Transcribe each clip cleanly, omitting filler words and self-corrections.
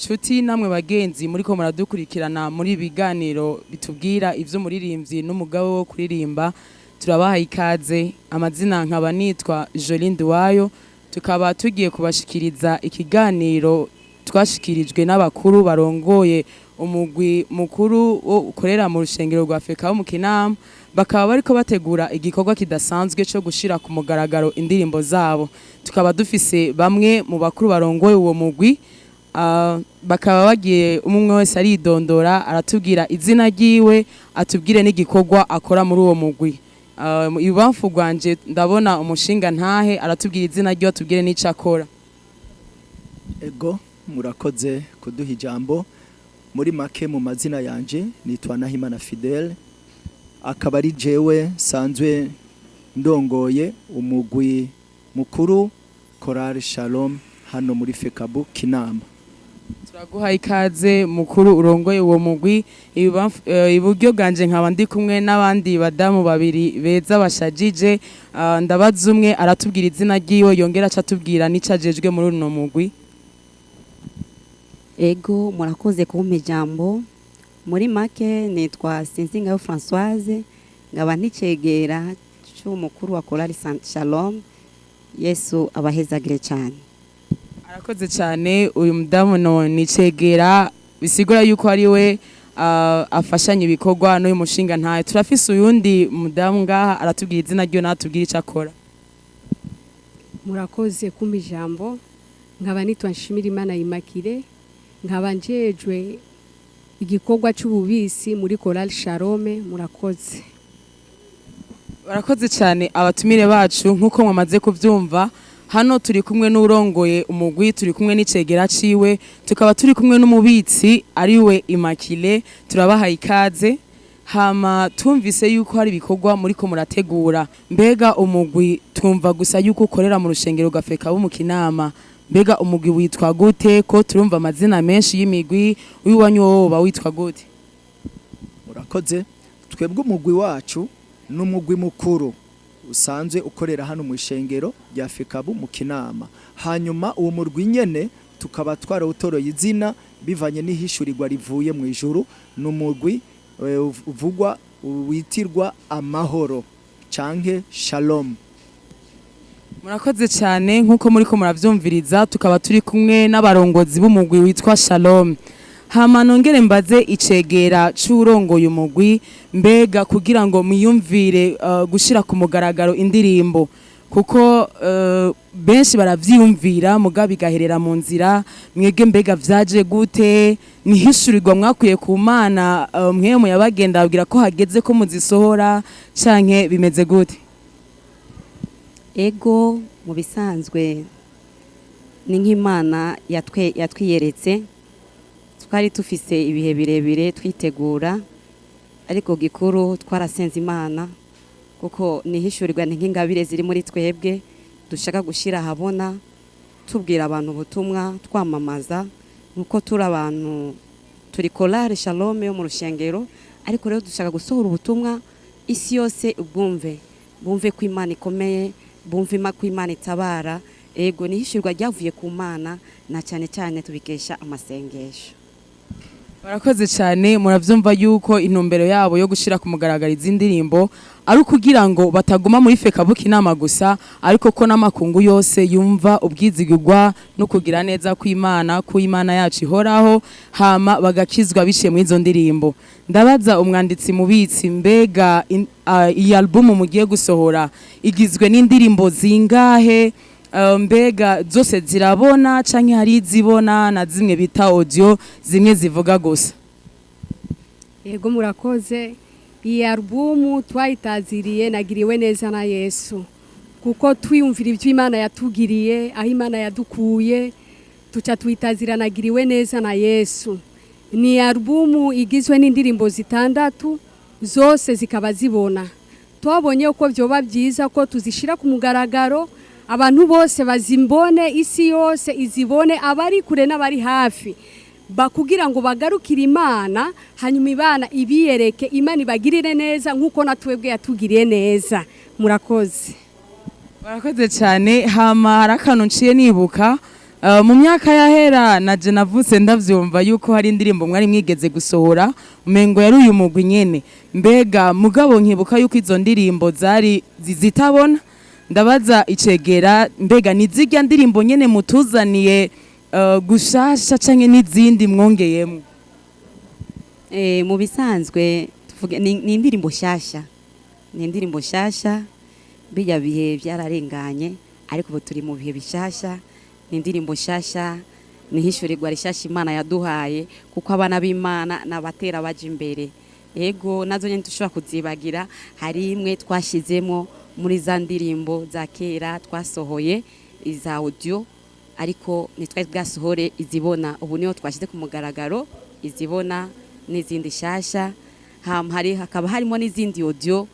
Nshuti namwe bagenzi muriko muradukurikirana muri biganiro bitubwira ivy'umuririmbyi n'umugabo wo kuririmba, turabaha ikaze. Amazina nkaba nitwa Jolie Nduwayo, tukaba tugiye kubashikiriza ikiganiro twashikirijwe n'abakuru barongoye umugwi mukuru wo ukorera mu rushengero rwa Afrika wo mu Kinama. Bakaba bariko bategura igikorwa kidasanzwe cyo gushira ku mugaragaro indirimbo zabo. Tukaba dufise bamwe mu bakuru barongoye uwo mugwi. Bakaba bagiye umwe wese aridondora, aratubwira izina ryiwe, atubwire n'igikorwa akora muri uwo mugwi. Ibubamfu rwanje ndabona umushinga ntahe, aratubwira izina ryiwe, atubwire n'ico akora. Ego, murakoze kuduha ijambo. Muri make, mu mazina yanje nitwa Nahimana Fidele, akaba ari jewe sanzwe ndongoye umugwi mukuru Chorale Shalom hano muri Fekabu Kinama. Turaguha ikaze, mukuru urongoye uwo mugwi. Iburyo bwanje nkaba ndi kumwe n'abandi badamu babiri beza bashajije. Ndabaza umwe aratubwira izina ryiwe, yongera aca atubwira n'ico ajejwe muri uno mugwi. Ego, murakoze kumpa ijambo. Muri make nitwa Sinzingayo Françoise, nkaba nticegera c'umukuru wa Chorale Shalom. Yesu abahezagire cyane. Arakoze cyane. Uyu mudamu no nicegera, bisigura yuko ari we afashanya ibikorwa n'uyu mushinga ntaye. Turafise uyundi mudamu ngaha, aratubwira izina ryiwe natubwira ico akora. Murakoze kumpa ijambo. Nkaba nitwa Nshimirimana Immaculée, nkaba njejwe igikorwa c'ububisi muri Chorale Shalom. Murakoze. Barakoze cyane abatumire bacu. Nk'uko mwamaze kubyumva, hano turi kumwe n'urongoye umugwi, turi kumwe n'icegera ciwe, tukaba turi kumwe n'umubitsi ariwe Immaculée. Turabahaye ikaze. Hama tumvise yuko hari ibikorwa muriko murategura. Mbega umugwi, twumva gusa yuko ukorera mu rushengero rwa Afrika bo mu Kinama, mbega umugwi witwa gute? Ko turumva amazina menshi y'imigwi, uwiwanyu wowe witwa gute? Murakoze. Twebwe umugwi wacu n'umugwi mukuru usanzwe ukorera hano mu ishengero rya Fekabu mu Kinama. Hanyuma uwo murwi nyene tukaba twarawutoroye izina bivanye n'ihishurirwa rivuye mu ijuru. N'umugwi uvugwa witirwa Amahoro canke Shalom. Murakoze cyane. Nk'uko muriko muravyumviriza, tukaba turi kumwe n'abarongozi b'umugwi witwa Shalom. Hama nongere mbaze icegera c'urongoye umugwi, mbega kugira ngo mwiyumvire gushira ku mugaragaro indirimbo, kuko benshi baravyiyumvira muga bigaherera mu nzira, mwebwe mbega vyaje gute? Nihishurirwa mwakuye ku Mana, mwe muyabagenda babwira ko hageze ko muzisohora, canke bimeze gute? Ego, mu bisanzwe ni nk'Imana yatwiyeretse. Twari tufise ibihe birebire twitegura, ariko gikuru twarasenze Imana, kuko nihishurirwa ni nk'ingabire ziri muri twebwe dushaka gushyira ahabona, tubwira abantu ubutumwa, twamamaza. Nkuko turi abantu, turi Chorale Shalom yo mu rushengero, ariko rero dushaka gusohora ubutumwa isi yose ubwumve, bumve ko Imana ikomeye, bumve ko Imana itabara. Ego, nihishurirwa ryavuye ku Mana, na cyane cyane tubikesha amasengesho. Barakoze cyane. Muravyumva yuko intumbero yabo yo gushira ku mugaragaro izi ndirimbo ari ukugira ngo bataguma muri Fekabu Kinama gusa, ariko ko n'amakungu yose yumva ubwizigirwa no kugira neza kw'Imana, ku Imana yacu ihoraho, hama bagakizwa biciye muri izo ndirimbo. Ndabaza umwanditsi mubitsi, mbega iyi album mugiye gusohora igizwe n'indirimbo zingahe? Mbega zose zirabona, canke hari izibona na zimwe bita audio, zimwe zivuga gusa? Yego, murakoze. Iyi alubumu twayitaziriye Nagiriwe Neza na Yesu, kuko twiyumvira ibyo Imana yatugiriye, aho Imana yadukuye, tuca tuyitazira Nagiriwe Neza na Yesu. Ni alubumu igizwe n'indirimbo zitandatu, zose zikaba zibona. Twabonye ko byoba byiza ko tuzishyira ku mugaragaro, abantu bose bazimbone, isi yose izibone, abari kure n'abari hafi, kugira ngo bagarukire Imana, hanyuma Imana ibiyereke, Imana ibagirire neza nk'uko natwebwe yatugiriye neza. Murakoze. Barakoze cyane. Hama hari akantu nciye nibuka. Mu myaka yahera naje navutse ndavyumva yuko hari indirimbo mwari mwigeze gusohora, umengo yari uyu mugwi nyene. Mbega mugabo nkibuka yuko izo ndirimbo zari zitabona. Ndabaza icegera, mbega ni zirya ndirimbo nyene mutuzaniye gushasha canke n'izindi mwongeyemwo? Mu bisanzwe tuvuge ni indirimbo shasha, ni indirimbo shasha. Bijya bihe byararenganye, ariko ubu turi mu bihe bishasha. Ni indirimbo shasha, ni hishurirwa rishasha Imana yaduhaye, kuko abana b'Imana n'abatera baja imbere. Ego, nazo nyene dushobora kuzibagira. Hari imwe twashizemo muri za ndirimbo za kera twasohoye iza audio, ariko ntitwari bwasohore izibona. Ubu niyo twashyize ku mugaragaro izibona n'izindi shasha. Hari hakaba harimo n'izindi audio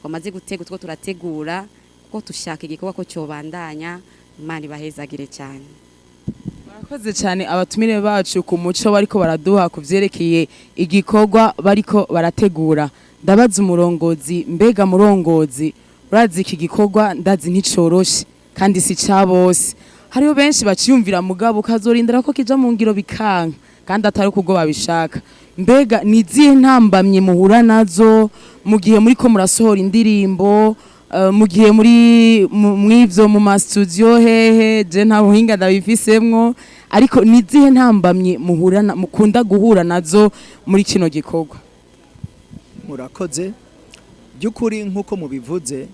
twamaze gutegura, two turategura, kuko dushaka igikorwa ko cyobandanya. Imana ibahezagire cyane. Murakoze cyane abatumire bacu ku muco bariko baraduha ku vyerekeye igikorwa bariko barategura. Ndabaza umurongozi, mbega murongozi, urazi iki gikorwa ndazi nticoroshe kandi si ca bose. Hariho benshi baciyumvira, mugabo ukazorindira ko kija mu ngiro bikanka kandi atari kubwo babishaka. Mbega ni izihe ntambamye muhura nazo mu gihe muriko murasohora indirimbo, mu gihe muri mw'ivyo mu ma studio hehe? Je nta buhinga ndabifisemwo, ariko ni izihe ntambamye muhura mukunda guhura nazo muri kino gikorwa? Murakoze. By'ukuri nk'uko mubivuze,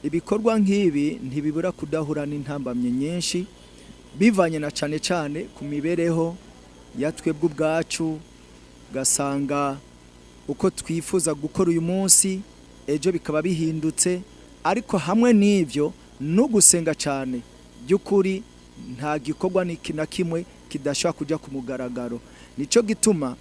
ibikorwa nk'ibi ntibibura kudahura n'intambamye nyinshi, bivanye na cane cane ku mibereho ya twebwe ubwacu, ugasanga uko twifuza gukora uyu munsi ejo bikaba bihindutse. Ariko hamwe n'ivyo no gusenga cane, by'ukuri nta gikorwa n'iki na kimwe kidashobora kuja ku mugaragaro. Nico gituma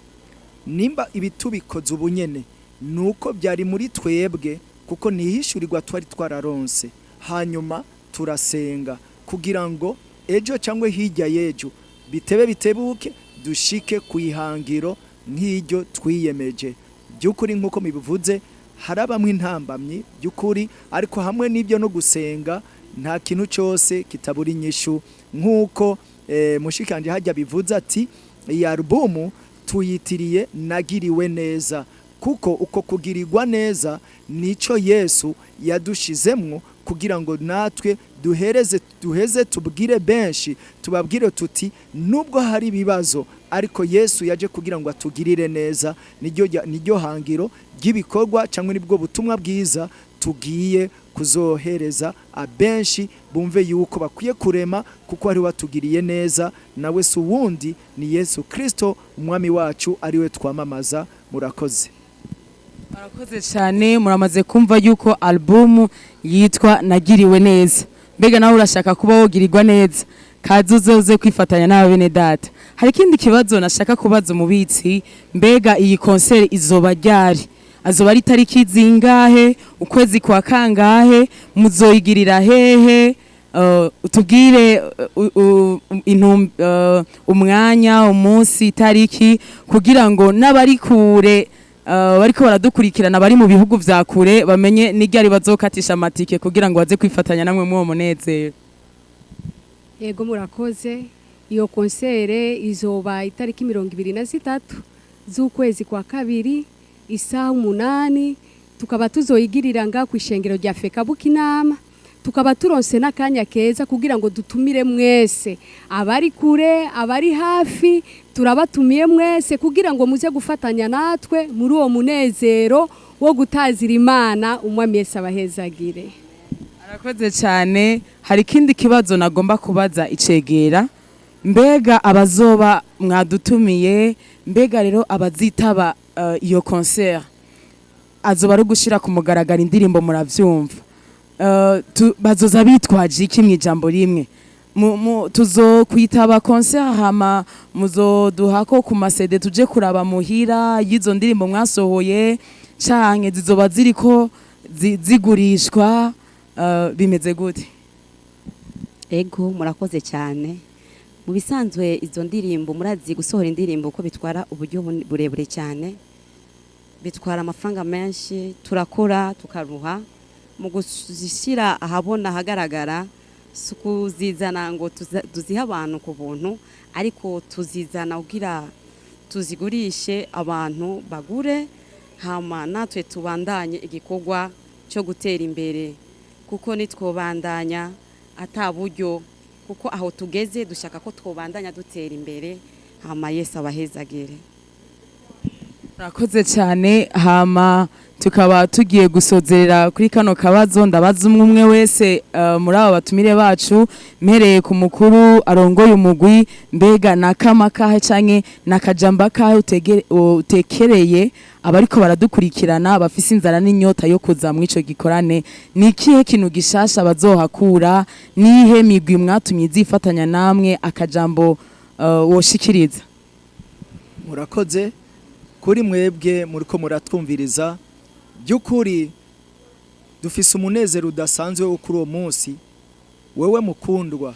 nimba ibi tubikoze ubunyene, nuko byari muri twebwe, kuko nihishurirwa twari twararonse, hanyuma turasenga kugira ngo ejo cyangwa hirya y'ejo bitebe bitebuke dushike ku ihangiro nk'iryo twiyemeje. By'ukuri nk'uko mibivuze, harabamwe intambamyi by'ukuri, ariko hamwe n'ibyo no gusenga nta kintu cyose kitabura inyishu. Nk'uko mushikanje hajya bivuze ati iyi alubumu tuyitiriye Nagiriwe Neza, kuko uko kugirirwa neza nico Yesu yadushizemwo kugira ngo natwe duhereze, duheze tubwire benshi, tubabwire tuti nubwo hari ibibazo, ariko Yesu yaje kugira ngo atugirire neza. Niryo hangiro ry'ibikorwa cyangwa nibwo butumwa bwiza tugiye kuzohereza abenshi, bumve yuko bakwiye kurema kuko ari watugiriye neza. Nawe si uwundi, ni Yesu Kristo umwami wacu, ariwe twamamaza. Murakoze. Murakoze cyane. Muramaze kumva yuko albumu yitwa Nagiriwe Neza. Mbega nawe urashaka kuba wogirirwa neza? Kaze uzoze kwifatanya n'aba bene data. Hari ikindi kibazo nashaka kubaza umubitsi, mbega iyi concert izoba ryari? Azoba ari tariki zingahe, ukwezi kwa kangahe, muzoyigirira hehe? Utubwire umwanya, umunsi, itariki, kugira ngo n'abari kure bariko baradukurikirana bari mu bihugu vya kure bamenye n'iryari bazokatisha amatike kugira ngo baze kwifatanya namwe muri uwo munezero. Yego, murakoze. Iyo concert izoba itariki 23 z'ukwezi kwa kabiri, isaha 8, tukaba tuzoyigirira nga ku ishengero rya FECABU Kinama. Tukaba turonse n'akanya keza kugira ngo dutumire mwese, abari kure, abari hafi, turabatumiye mwese kugira ngo muze gufatanya natwe muri uwo munezero wo gutazira Imana. Umwami Yesu abahezagire. Arakoze cyane. Hari ikindi kibazo nagomba kubaza icegera, mbega abazoba mwadutumiye, mbega rero abazitaba iyo concert, azoba ari ugushira ku mugaragaro indirimbo, muravyumva, bazoza bitwaje iki? Mu ijambo rimwe, tuzokwitaba concert, hama muzoduhako ku ma CD tuje kuraba muhira y'izo ndirimbo mwasohoye, canke zizoba ziriko zigurishwa, bimeze gute? Ego, murakoze cyane. Mu bisanzwe izo ndirimbo, murazi gusohora indirimbo ko bitwara uburyo burebure cyane, bitwara amafaranga menshi, turakora tukaruha mu gushyira ahabona ahagaragara. Si ukuzizana ngo tuzihe abantu ku buntu, ariko tuzizana kugira tuzigurishe abantu bagure, hama natwe tubandanye igikorwa cyo gutera imbere, kuko nitwobandanya ata buryo, kuko aho tugeze dushaka ko twobandanya dutera imbere. Hama Yesu abahezagire. Murakoze cyane. Hama tukaba tugiye gusozerera kuri kano kabazo. Ndabaza umwe umwe wese muri aba batumire bacu, mpereye ku mukuru arongoye umugwi: mbega nakama kahe canke nakajamba kahe utekereye abariko baradukurikirana bafise inzara n'inyota yo kuza muri ico gikorane? Ni ikihe kintu gishasha bazohakura? Nihe migwi mwatumye izifatanya namwe? Akajambo woshikiriza? Murakoze. Kuri mwebwe muriko muratwumviriza, by'ukuri dufise umunezero udasanzwe wo kuri uwo munsi. Wewe mukundwa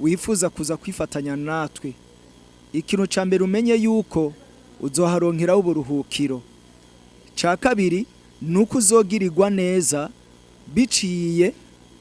wifuza kuza kwifatanya natwe, ikintu ca mbere umenye yuko uzoharonkeraho uburuhukiro. Ca kabiri ni uko uzogirirwa neza biciye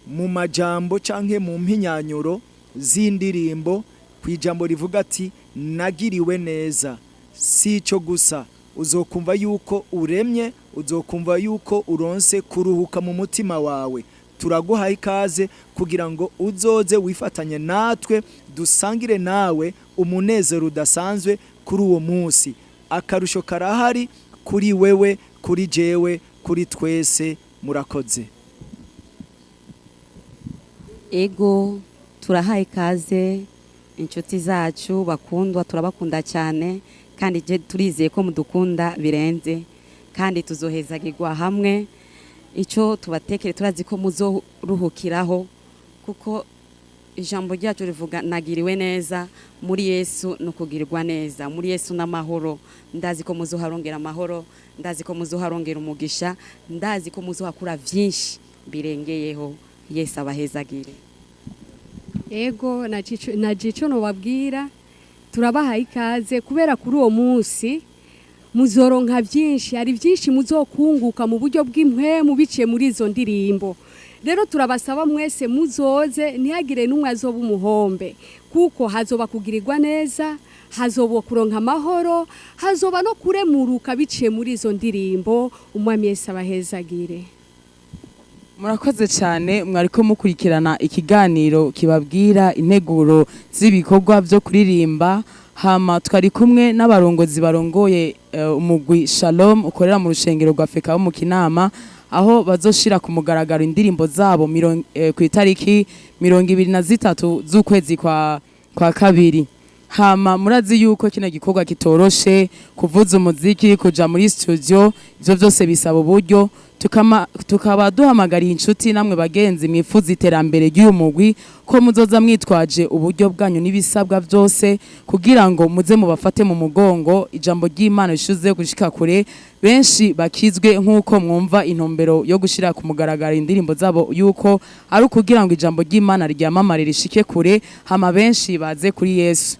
mu majambo canke mu mpinyanyuro z'indirimbo ku ijambo rivuga ati "Nagiriwe neza". Si icyo gusa, uzokumva yuko uremye, uzokumva yuko uronse kuruhuka mu mutima wawe. Turaguhaye ikaze kugira ngo uzoze wifatanye natwe, dusangire nawe umunezero udasanzwe kuri uwo munsi. Akarusho karahari kuri wewe, kuri jewe, kuri twese. Murakoze. Ego, turahaye ikaze inshuti zacu bakundwa, turabakunda cyane, kandi je turizeye ko mudukunda birenze, kandi tuzohezagirwa hamwe. Icyo tubatekere, turazi ko muzoruhukiraho, kuko ijambo ryacu rivuga "Nagiriwe neza muri Yesu". Ni ukugirwa neza muri Yesu n'amahoro. Ndazi ko muzoharongera amahoro, ndazi ko muzoharongera umugisha, ndazi ko muzohakura byinshi birengeyeho. Yesu abahezagire. Ego, na jico nobabwira, turabahaye ikaze kubera kuri uwo munsi muzoronka byinshi. Hari byinshi muzokunguka mu buryo bw'impwemu biciye muri izo ndirimbo. Rero turabasaba mwese muzoze, ntihagire n'umwe azoba umuhombe, kuko hazoba kugirirwa neza, hazoba kuronka amahoro, hazoba no kuremuruka biciye muri izo ndirimbo. Umwami Yesu abahezagire. Murakoze cyane. Mwariko mukurikirana ikiganiro kibabwira integuro z'ibikorwa byo kuririmba. Hama twari kumwe n'abarongozi barongoye umugwi Shalom ukorera mu rushengero rwa Feka mu Kinama, aho bazoshira ku mugaragaro indirimbo zabo ku itariki 23 z'ukwezi kwa kabiri. Hama murazi yuko kino gikorwa kitoroshe: kuvuza umuziki, kuja muri studio, ivyo byose bisaba uburyo. Tukaba duhamagariye inshuti namwe bagenzi mwifuza iterambere ry'uyu mugwi ko muzoza mwitwaje uburyo bwanyu n'ibisabwa byose, kugira ngo muze mubafate mu mugongo, ijambo ry'Imana rishuze gushika kure, benshi bakizwe, nk'uko mwumva intumbero yo gushira ku mugaragaro indirimbo zabo yuko ari ukugira ngo ijambo ry'Imana ryamamare, rishike kure, hama benshi baze kuri Yesu.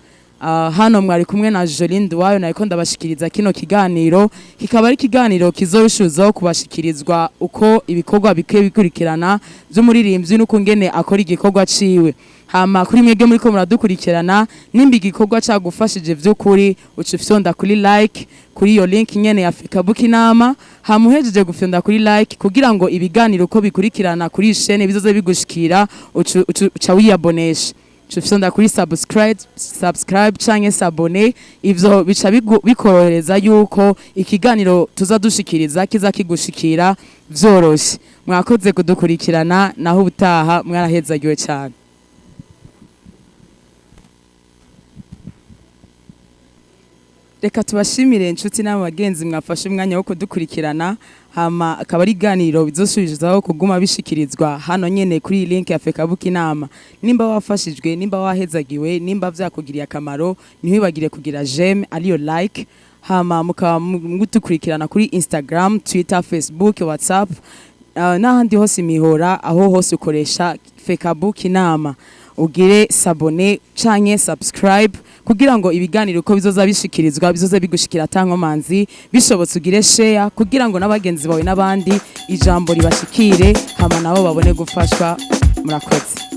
Hano mwari kumwe na Joline Duwayo, nariko ndabashikiriza kino kiganiro, kikaba ari ikiganiro kizorushizaho kubashikirizwa uko ibikorwa bikwiye bikurikirana vy'umuririmbyi n'ukungene akora igikorwa ciwe. Hama kuri mwebwe muriko muradukurikirana, nimba igikorwa cagufashije vy'ukuri, uca ufyonda kuri like kuri iyo link nyene ya Facebook Inama. Hama uhejeje gufyonda kuri like, kugira ngo ibiganiro uko bikurikirana kuri iyi chaîne bizoze bigushikira, uca wiyabonesha, ufyonda kuri subscribe canke s'abonner. Ivyo bica bikorohereza yuko ikiganiro tuza dushikiriza kiza kigushikira vyoroshe. Mwakoze kudukurikirana, naho ubutaha. Mwarahezagiwe cyane. Reka tubashimire inshuti n'abo bagenzi mwafashe umwanya wo kudukurikirana. Hama akaba ari iganiro bizosubizaho kuguma bishikirizwa hano nyene kuri iyi link ya Facebook Inama. Nimba wafashijwe, nimba wahezagiwe, nimba vyakugiriye akamaro, ntiwibagire kugira j'aime, ariyo like. Hama mukaba mudukurikirana kuri Instagram, Twitter, Facebook, WhatsApp n'ahandi hose imihora, aho hose ukoresha Facebook Inama, ugire s'abonner canke subscribe kugira ngo ibiganiro uko bizoza bishikirizwa bizoze bigushikira atankomanzi. Bishobotse ugire share kugira ngo n'abagenzi bawe n'abandi ijambo ribashikire, hama nabo babone gufashwa. Murakoze.